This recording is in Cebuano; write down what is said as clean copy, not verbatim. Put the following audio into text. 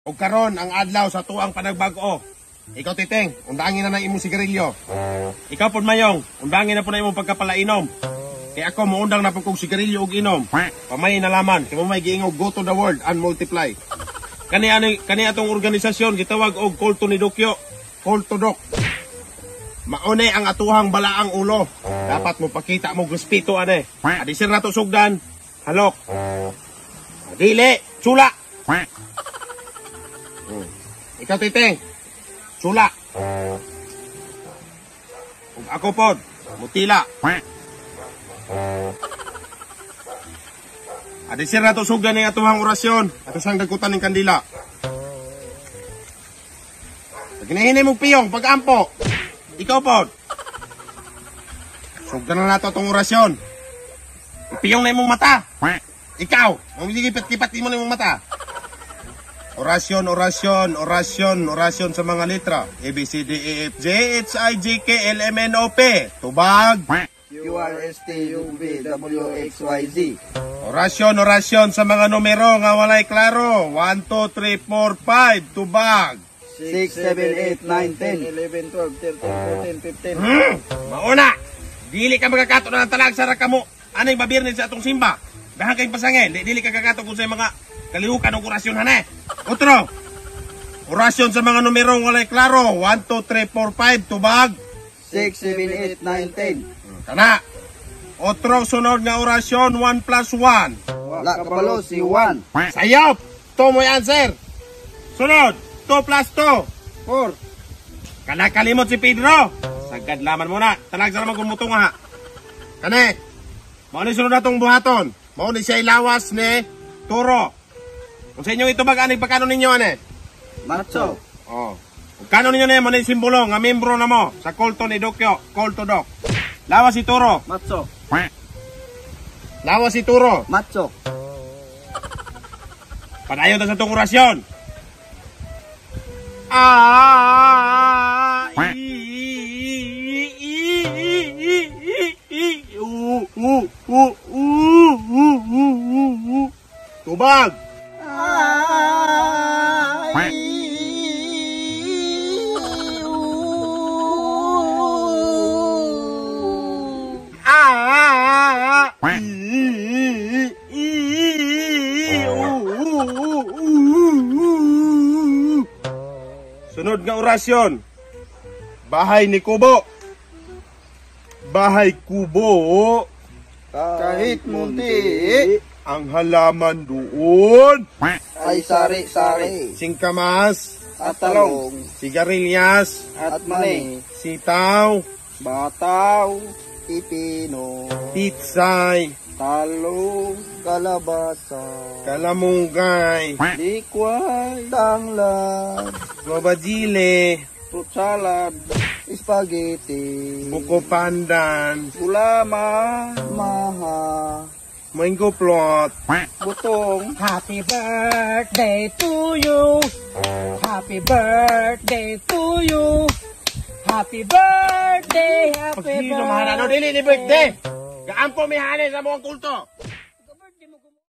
Ug karon ang adlaw sa tuang panagbag-o. Ikaw, Titeng, undangin na ng imong sigarilyo. Ikaw pod, Mayong, undangin na po na imong pagkapalainom. Kay ako moundang na po kong sigarilyo ug inom. Pamay nalaman, kay mo may giingog, "Go to the world and multiply." Kani ani kani atong organisasyon gitawag og Kulto ni Dokyo, Kulto Dok. Maune ang atuhang balaang ulo. Dapat mo pakita mo respeto ane. Adi sir nato sugdan. Halok. Dili, sula. Ikaw, Titeng, sula. Ug ako pod, mutila. Adi sir nato sugdan ning atuhang orasyon. Ato sang dagkutan ning kandila. Pag hinahini mong piyong, pag-ampo. Ikaw pod. Sugdan na nato atong orasyon. Ipiyong na imong mata. Ikaw, mong kipat mo na imong mata. Orasyon, orasyon, orasyon, orasyon sa mga letra. A, B, C, D, E, F, G, H, I, J, K, L, M, N, O, P. Tubag. Q, R, S, T, U, V, W, X, Y, Z. Orasyon, orasyon sa mga numero nga walay klaro. 1, 2, 3, 4, 5. Tubag. 6, 7, 8, 9, 10, 11, 12, 13, 14, 15. Mauna. Dili ka magkakato na ng talag sa kamo. Anay babirnid sa atong simba. Dahan kayong pasangil. Dili ka kakato kung sa mga kalihukan ng orasyon hane. Otro. Orasyon sa mga numerong walay klaro. 1, 2, 3, 4, 5. Tubag. 6, 7, 8, 9, 10. Kana. Otro sunod nga orasyon, 1 plus 1. Wala kabalo si 1. Sayop! 2 mo answer. Sunod, 2 plus 2. 4. Kana kalimot si Pedro. Sagad laman muna. Talag sa naman kung mutong ha. Kane. Mao ni sunod natong buhaton. Mao ni siya lawas ni Turo. Kung sa inyong itubag ani pagkano ninyo ane? Macho. Oh. Kung kano ninyo ni mo ni simbolo nga membro na mo sa kulto ni Dokyo, Kulto Dok. Lawas si Turo. Macho. Lawas si Turo. Macho. Padayon ta sa itong orasyon. A, I, I, I, I, I, U, U, U, U, U, U, U, U. Tubag. A, I, U. A, I, I, U, U, U, U, U. Sunod nga orasyon. Bahay ni Kubo. Bahay kubo. Kahit munti ang halaman doon ay sari-sari. Singkamas at talong, sigarilyas at mani, sitaw, bataw, pipino, pitsay, talong, kalabasa, kalamunggay, likway, tanglad, guabajile, fruit salad, spaghetti, buko pandan, gulaman, maha, mango plot, butong. Happy birthday to you. Happy birthday to you. Happy birthday, happy Paghino mahana no dili ni birthday. Gaampo mi hane sa mga kulto.